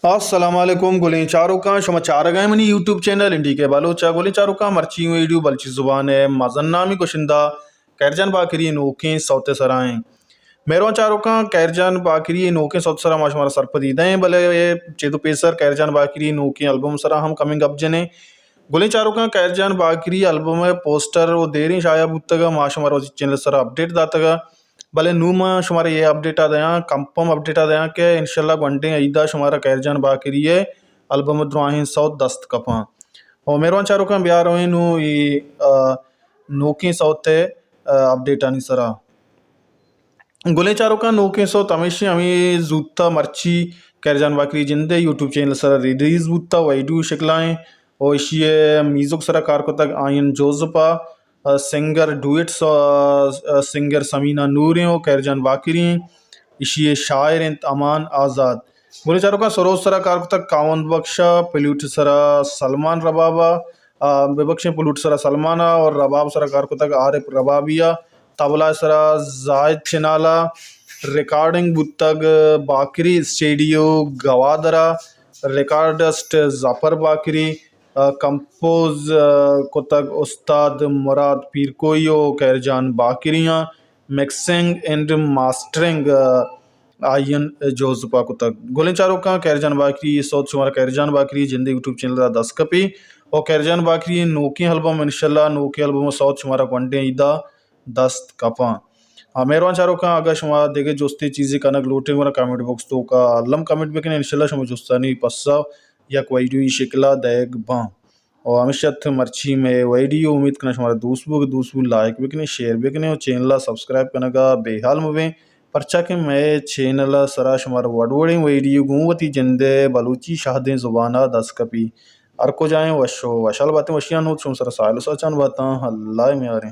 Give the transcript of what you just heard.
السلام علیکم گلیں چاروکاں، شما چارگ ءَ منی یوٹیوب چینل این ڈی کے بلوچ ءَ۔ گلیں چاروکاں، مرچی ویڈیو بلوچی زبان ءِ مزن نامی گشندہ کہیر جان باقری ءِ نوکیں سوت ءِ سرا ایں۔ مہروان چاروکاں، کہیر جان باقری ءِ نوکیں سوت ءِ سرا ما شمارا سرپدی دئیں، بلے چد ءُ پیسر کہیر جان باقری ءِ نوکیں البم ءِ سرا ہم کمیں گپ جنیں۔ گلیں چاروکاں، کہیر جان باقری ءِ البم ءِ پوسٹر ءُ دیریں شائع بوتگ ءُ ما شمارا وتی چینل ءِ سرا اپڈیٹ داتگ ءُ بلے نوں ما شمارا اے اپڈیٹ ءَ دیاں، کنفرم اپڈیٹ ءَ دیاں کہ انشاءاللہ گونڈیں عید ءَ شمارا کہیر جان باقری ءِ البم ءِ دراہیں سوت دست کپاں۔ او مہروان چاروکاں، بیا رویں نوں اے، آ، نوکیں سوت ءِ، آ، اپڈیٹانی سرا۔ گلیں چاروکاں، نوکیں سوت ہمیشی ہمیں زوت ءَ مرچی کہیر جان باقری جند ءِ یوٹیوب چینل ءِ سرا ریلیز بوتا، ویڈیو شکل ءَ ایں۔ او ایشی ءِ میوزک ءِ سرا کار کتگ آئین جوزف ءَ، سنگر ڈوئٹ س-، سنگر سمینا نور ایں ءُ کہیر جان باقری ایں۔ ایشی ءِ شاعر انت امان آزاد۔ گلیں چاروکاں، سروز ءِ سرا کار کتگ کاوند بخش ءَ، فلوٹ ءِ سرا سلمان رباب ءَ، آ، ببخشیں، فلوٹ ءِ سرا سلمان ءَ اور رباب ءِ سرا کار کتگ عارف ربابی ءَ، طبلہ ءِ سرا زاہد چنالا، ریکارڈنگ بوتگ باقری اسٹیڈیو گوادر ءَ، ریکارڈسٹ ظفر باقری، آ، کمپوز، آ، کتگ استاد مراد پیرکوئی ءُ کہیر جان باقری آں، مکسنگ اینڈ ماسٹرنگ، آ، آئین جوزف ءَ کتگ۔ گلیں چاروکاں، کہیر جان باقری ءِ سوت شمارا کہیر جان باقری جند ءِ یوٹیوب چینل ءَ دست کپی ءُ کہیر جان باقری ءِ نوکیں البم، انشاءاللہ نوکیں البم ءِ سوت شمارا گونڈیں عید ءَ دست کپاں۔ آ، مہروان چاروکاں، اگاں شما دگہ جستے چیزے کنگ لوٹیں گڑا کمنٹ باکس ءِ توکا الم کمنٹ بکن، انشاءاللہ شما جستانی پسو یک ویڈیوئی شکل ءَ دئیگ باں۔ ءُ ہمیش ات مرچی مئے ویڈیو، امید کناں شمارا دوست بوگ، دوست بو لائک بکنیں، شیئر بکنیں ءُ چینل ءَ سبسکرائب کنگ ءَ بے حال مبیں، پرچا کہ مئے چینل ءِ سرا شمارا وڑ وڑیں ویڈیو گوں وتی جند ءِ بلوچی شہدیں زبان ءَ دست کپی۔ ہر کجا ایں وش ءُ وشحال باتیں، وشیانی نود شمئے سرا ساہیل ءُ ساچان باتاں، اللہ ءِ میاریں۔